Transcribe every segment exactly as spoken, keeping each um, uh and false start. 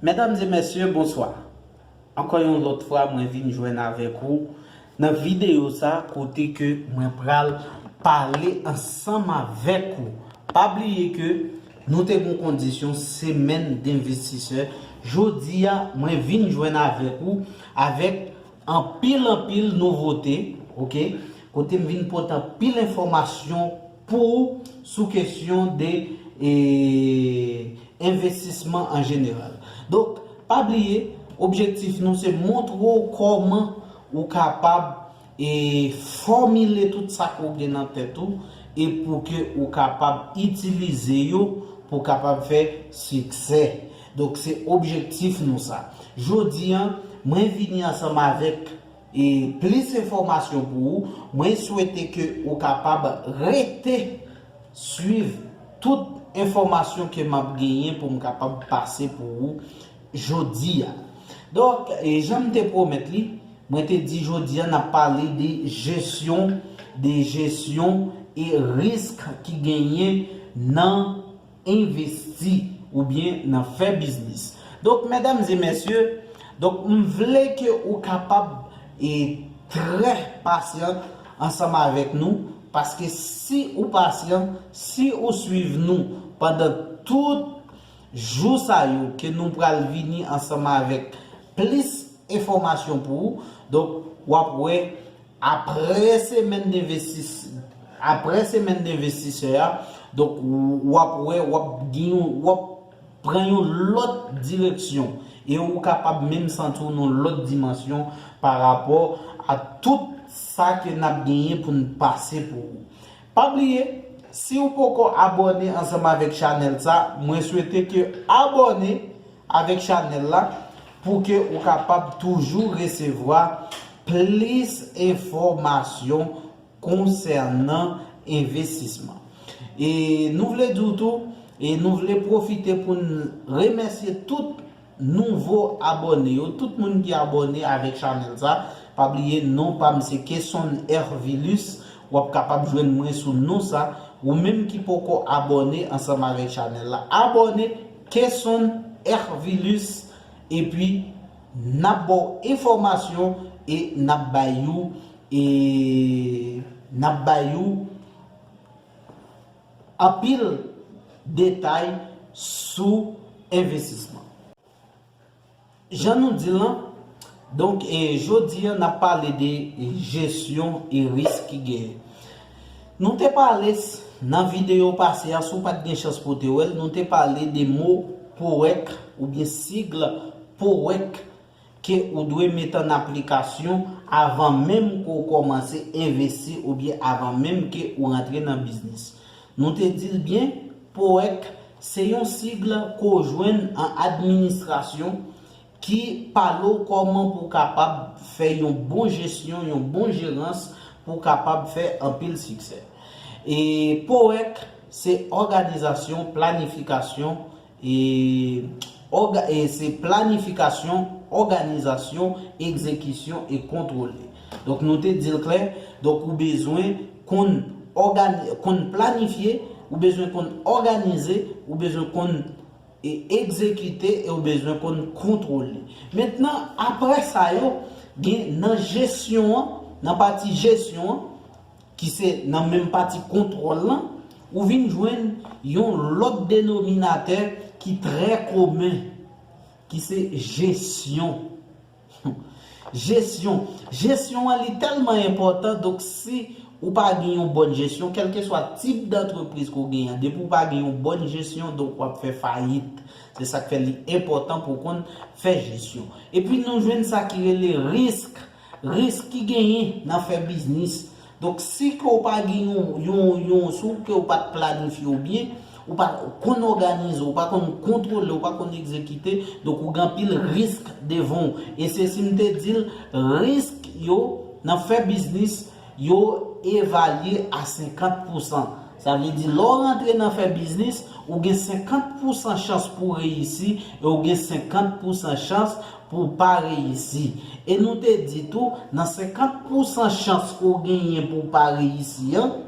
Medam e mesye, bonswa. Ankò yon lòt fwa, mwen vin jwenn avèk ou nan videyo sa kote ke mwen pral pale ansanm avèk ou. Pa bliye ke nou te gon kondisyon semèn denvestisè. Jodi a, mwen vin jwenn avèk ou avèk anpil, anpil nouvote, oke? Kote m vin pote anpil enfòmasyon pou ou sou kesyon de, e, envestisman an jeneral. Donk, pa bliye, objektif nou se montre w kòman ou kapab, e, fòmile tout sa ke w gen nan tèt ou e pou ke ou kapab itilize yo pou w kapab fè siksè. Donk, se objektif nou sa. Jodi a, mwen vini ansanm avèk, e, plis enfòmasyon pou ou. Mwen swete ke ou kapab rete swiv tout enfòmasyon ke m ap genyen pou m kapab pase pou ou jodi a. Donk, e, jan m te pwomèt li, mwen te di jodi a n ap pale de jesyon, de jesyon e risk ki genyen nan envesti oubyen nan fè biznis. Donk, medam e mesye, donk, m vle ke ou kapab, e, trè pasyan ansanm avèk nou, paske si ou pasyan, si ou swiv nou pandan tout jou sa yo ke nou pral vini ansanm avèk plis enfòmasyon pou ou, donk, w ap wè, apre semèn denvestis-, apre semèn denvestisè a, donk, w ap wè, w ap gen yon, w ap pran yon lòt direksyon e ou kapab menm santi w nan yon lòt dimansyon pa rapò a tout sa ke n ap genyen pou n pase pou ou. Pa bliye, si w poko abòne ansanm avèk chanèl sa, mwen swete ke abòne avèk chanèl la pou ke ou kapab toujou resevwa plis enfòmasyon konsènan envestisman. E nou vle di w tou, e nou vle pwofite pou n remèsye tout nouvo abòne yo, tout moun ki abòne avèk chanèl sa. Pa bliye non pa m se Kesson Hervilus, w ap kapab jwenn mwen sou non sa. Ou menm ki poko abòne ansanm avèk chanèl la, abòne Kesson Hervilus, epi n ap ba w enfòmasyon e n ap bay ou, e n ap bay ou anpil detay sou envestisman. Jan nou di l lan, donk, e, jodi a, n ap pale de jesyon e risk ki genyen. Nou te pale s-, nan videyo pase a, si w pa t gen chans pou w te wè l, nou te pale de mo powèk oubyen sig powèk ke ou dwe mete an aplikasyon avan menm ke w kòmanse envesti oubyen avan menm ke ou rantre nan biznis. Nou te di l byen, powèk se yon sig ke w jwenn an administrasyon ki pale w kòman pou w kapab fè yon bon jesyon, yon bon jerans, pou w kapab fè anpil siksè. E powèk se òganizasyon, planifikasyon, e, òga-, e se planifikasyon, òganizasyon, egzekisyon e kontwole. Donk, nou te di l klè, donk, ou bezwen konn ògani-, konn planifye, ou bezwen konn òganize, ou bezwen konn, e, egzekite e ou bezwen konn kontwole. Mentnan, apre sa yo, gen nan jesyon an, nan pati jesyon an, ki se nan menm pati kontwòl lan, ou vin jwenn yon lòt denominatè ki trè komen, ki se jesyon. Jesyon. Jesyon an, li tèlman enpòtan, donk, si ou pa gen yon bòn jesyon, kèlkeswa tip dantrepriz ke w genyen an, depi w pa gen yon bòn jesyon, donk, w ap fè fayit. Se sa k fè li enpòtan pou w konn fè jesyon. Epi nou jwenn sa ki rele risk. Risk ki genyen nan fè biznis. Donk, si ke w pa gen yon, yon, yon, si w ke w pa t planifye w byen, ou pa konn òganize, ou pa konn kontwole, ou pa konn egzekite, donk, ou gen anpil risk devan w. E se si m te di l, risk yo nan fè biznis, yo evalye a senkant pousan. Sa vle di, lè w rantre nan fè biznis, ou gen senkant pousan chans pou w reyisi e ou gen senkant pousan chans pou w pa reyisi. E nou te di tou, nan senkant pousan chans ke w genyen pou w pa reyisi an,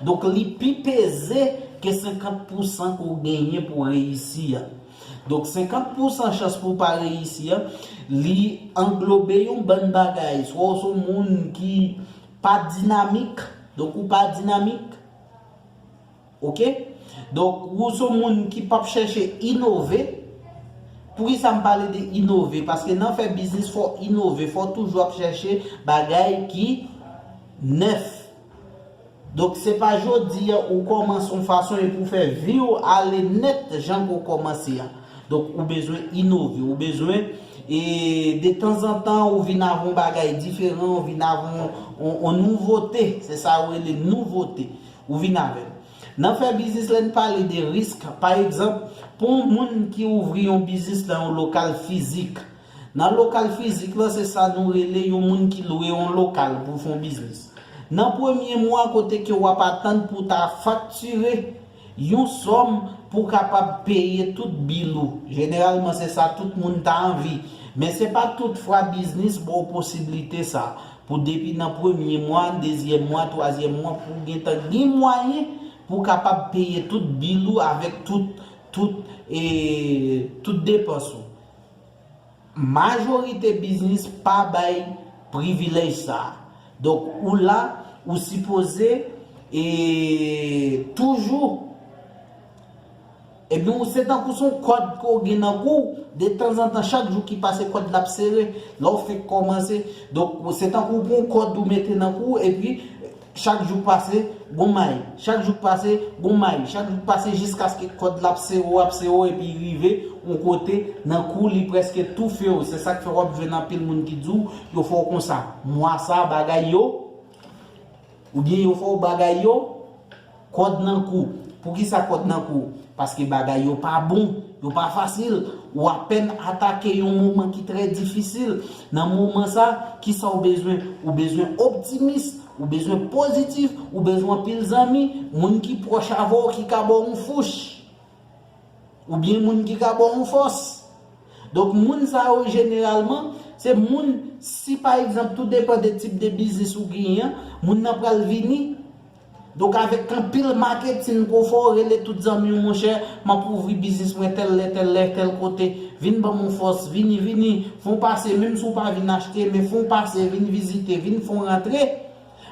donk, li pi peze ke senkant pousan ke w genyen pou w reyisi an. Donk, senkant pousan chans pou w pa reyisi an, li anglobe yon bann bagay. Swa w se yon moun ki pa dinamik, donk ou pa dinamik, oke? Donk, ou se yon moun ki p ap chèche inove. Poukisa m pale de inove? Paske nan fè biznis, fò w inove, fò w toujou ap chèche bagay ki nèf. Donk, se pa jodi a ou kòmanse yon fason epi w fè vi w ale nèt jan ke w kòmanse a. Donk, ou bezwen inove, ou bezwen, e, de tanzantan, ou vin avè yon bagay diferan, ou vin avè yon, yon, yon nouvote. Se sa yo rele nouvote. Ou vin avè l. Nan fè biznis, lè n pale de risk, pa egzanp, pou yon moun ki ouvri yon biznis nan yon lokal fizik, nan lokal fizik lan, se sa nou rele yon moun ki lwe yon lokal pou fè yon biznis. Nan premye mwa, kote ke w ap atann pou w ta faktire yon sòm pou w kapab peye tout bil ou. Jeneralman, se sa tout moun ta anvi. Men se pa tout fwa biznis ba w posiblite sa. Pou depi nan premye mwa, dezyèm mwa, twazyèm mwa, pou w gentan gen mwayen pou w kapab peye tout bil ou avèk tout, tout, e, tout depans ou. Majorite biznis pa bay privilèj sa a. Donk, ou la, ou sipoze, e, toujou, ebyen, ou se tankou se yon kòd ke w gen nan kou w, de tanzantan, chak jou ki pase, kòd la ap sere, lè w fenk kòmanse. Donk, se tankou w gen yon kòd ou mete nan kou w, epi, chak jou k pase, gon may. Chak jou k pase, gon may. Chak jou k pase, jiskaske kòd la ap sere w, ap sere w, epi rive yon kote nan kou li prèske toufe w. Se sa k fè w ap jwenn anpil moun ki di w, yo fè w konsa. Mwa sa, bagay yo, oubyen yo fè w bagay yo, kòd nan kou. Poukisa kòd nan kou? Paske bagay yo pa bon, yo pa fasil. Ou apèn atake yon moman ki trè difisil. Nan moman sa, kisa w bezwen? Ou bezwen optimis, ou bezwen pozitif, ou bezwen anpil zanmi, moun ki pwòch avè w ki ka ba w yon fouch. Oubyen moun ki ka ba w yon fòs. Donk, moun sa yo, jeneralman, se moun, si pa egzanp, tou depann de tip de biznis ou genyen an, moun nan pral vini. Donk, avèk anpil maketin ke w fè, w rele tout zanmi w, monchè, m ap ouvri biznis mwen tèl lè, tèl lè, tèl kote. Vin ban m yon fòs, vini, vini, fè w pase, menm si w pa vin achte, men fè w pase, vin vizite, vin fè w rantre.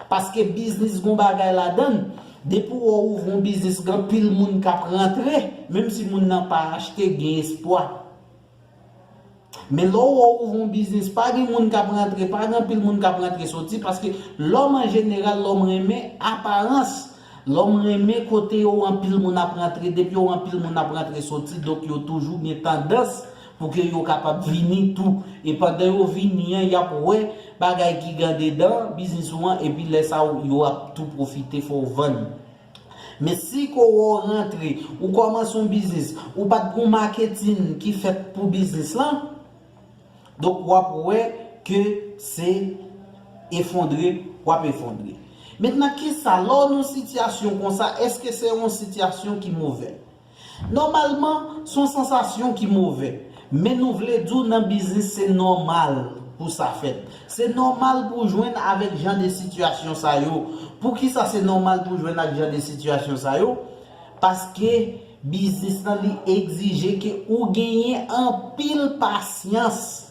Paske biznis gon bagay ladan l. Depi w wè w ouvri yon biznis, gen anpil moun k ap rantre, menm si moun nan pa achte, gen espwa. Men lè w wè w ouvri yon biznis, pa gen moun k ap rantre, pa gen anpil moun k ap rantre soti, paske lòm an jeneral, lòm renmen aparans. Lòm renmen kote yo anpil moun ap rantre, depi yo anpil moun ap rantre soti, donk yo toujou gen tandans pou ke yo kapab vini tou. E pandan yo vini an, y ap wè bagay ki gen andedan biznis ou an, epi lè sa a, yo ap tou pwofite fè w vann. Men si ke w rantre, ou kòmanse yon biznis, ou pa t gen yon maketin ki fèt pou biznis lan, donk w ap wè ke se efondre, w ap efondre. Mentnan, kisa, lè w nan yon sitiyasyon konsa, èske se yon sitiyasyon ki move? Nòmalman, se yon sansasyon ki move. Men nou vle di w nan biznis, se nòmal pou sa fèt. Se nòmal pou w jwenn avèk jan de sitiyasyon sa yo. Poukisa se nòmal pou w jwenn ak jan de sitiyasyon sa yo? Paske biznis lan, li egzije ke ou genyen anpil pasyans.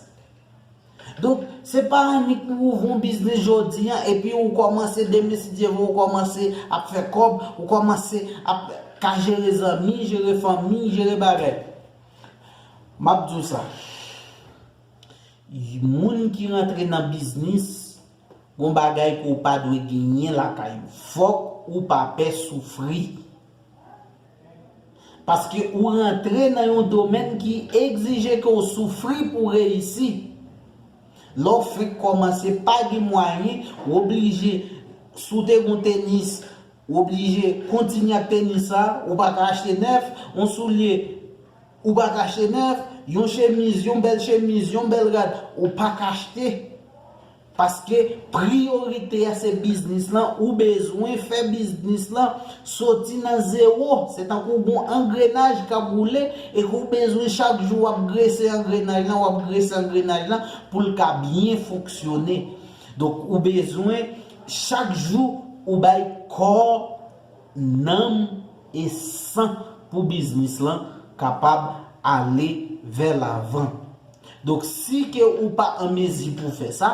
Donk, se pa annik ou ouvri yon biznis jodi an, epi ou kòmanse demen, si Dye vle, ou kòmanse ap fè kòb, ou kòmanse ap ka jere zanmi, jere fanmi, jere bagay. M ap di w sa. Moun ki rantre nan biznis, gon bagay ke w pa dwe genyen lakay ou. Fòk ou pa pè soufri. Paske ou rantre nan yon domèn ki egzije ke w soufri pou w reyisi. Lè w fenk kòmanse, pa gen mwayen, w oblije, si w te gen yon tenis, w oblije kontinye ak tenis sa, ou pa ka achte nèf, yon soulye, ou pa ka achte nèf, yon chemiz, yon bèl chemiz, yon bèl rad, ou pa ka achte. Paske priyorite a se biznis lan, ou bezwen fè biznis lan soti nan zewo. Se tankou w gen yon angrenaj k ap woule e ke w bezwen chak jou w ap grese angrenaj lan, w ap grese angrenaj lan pou l ka byen fonksyone. Donk, ou bezwen chak jou ou bay kò, nanm e san pou biznis lan kapab ale vè lavan. Donk, si ke ou pa an mezi pou fè sa,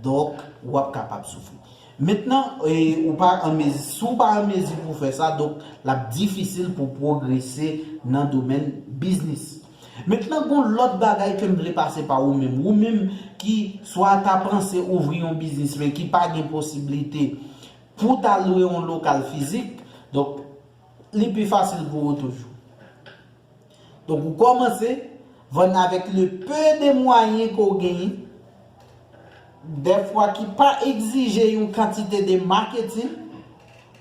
donk, w ap kapab soufri. Mentnan, e, ou pa an mezi, si w pa an mezi pou fè sa, donk, l ap difisil pou pwogrese nan domèn biznis. Mentnan, gon lòt bagay ke m vle pase pa ou menm. Ou menm ki swa ta panse ouvri yon biznis, men ki pa gen posiblite pou ta lwe yon lokal fizik, donk, li pi fasil pou ou toujou. Donk, ou kòmanse vann avèk le peu de mwayen ke w genyen, dèfwa ki pa egzije yon kantite de maketing,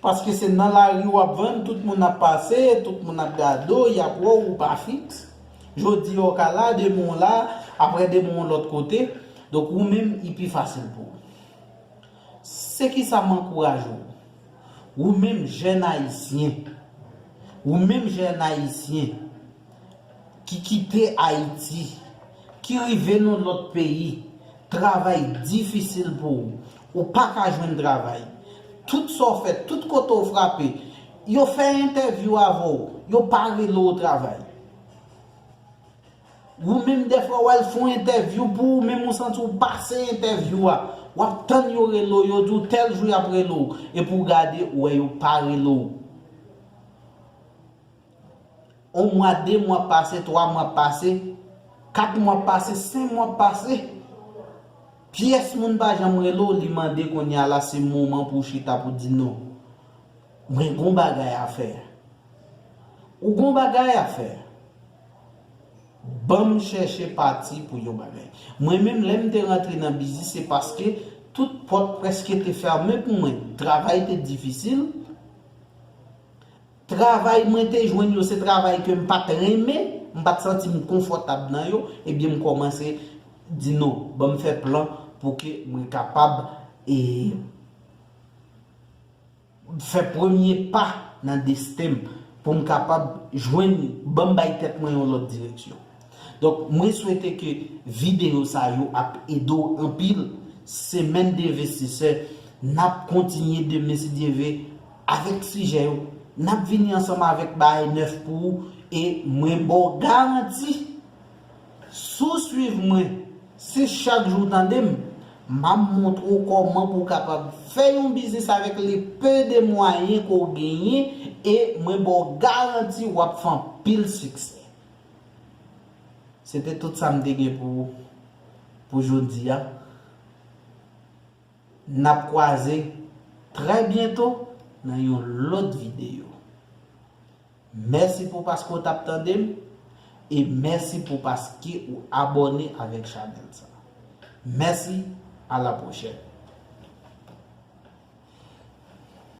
paske se nan lari w ap vann, tout moun ap pase, tout moun ap gade w, y ap wè w, ou pa fiks. Jodi a w ka la, demen w la, apre demen w lòt kote. Donk, ou menm, li pi fasil pou ou. Se kisa m ankouraje w? Ou menm jèn ayisyen, ou menm jèn ayisyen ki kite Ayiti, ki rive nan lòt peyi, travay difisil pou ou. Ou pa ka jwenn travay. Tout sa w fè, tout kote w frape, yo fè entèvyou avè w, yo pa rele w travay. Ou menm, dèfwa, w al fè yon entèvyou pou ou menm, ou santi w pase entèvyou a. W ap tann yo rele w, yo di w tèl jou y ap rele w. Epi w gade, ou wè yo pa rele w. On mwa, de mwa pase, twa mwa pase, kat mwa pase, senk mwa pase. Pyès moun pa janm rele w, li mande kounye a la, se moman pou w chita pou w di non. Mwen gon bagay a fè. Ou gon bagay a fè. Ban m chèche pati pou yon bagay. Mwen menm, lè m te rantre nan biznis, se paske tout pòt prèske te fèmen pou mwen. Travay te difisil. Travay mwen te jwenn yo, se travay ke m pa t renmen, m pa t santi m konfòtab nan yo, ebyen m kòmanse di non, ban m fè plan pou ke mwen kapab, e, fè premye pa nan desten m, pou m kapab jwenn, ban m bay tèt mwen yon lòt direksyon. Donk, mwen swete ke videyo sa yo ap ede w anpil. Semèn de envestisè, n ap kontinye demen, si Dye vle, avèk sijè yo. N ap vini ansanm avèk bagay nèf pou ou, e mwen ba w garanti, si w swiv mwen, si chak jou w tande m, m ap montre w kòman pou w kapab fè yon biznis avèk le peu de mwayen ke w genyen, e mwen ba w garanti w ap fè anpil siksè. Se te tout sa m te gen pou, pou jodi a. N ap kwaze trè byento nan yon lòt videyo. Mèsi pou paske w t ap tande m, e mèsi pou paske ou abòne avèk chanèl sa. Mèsi, a la pwochèn.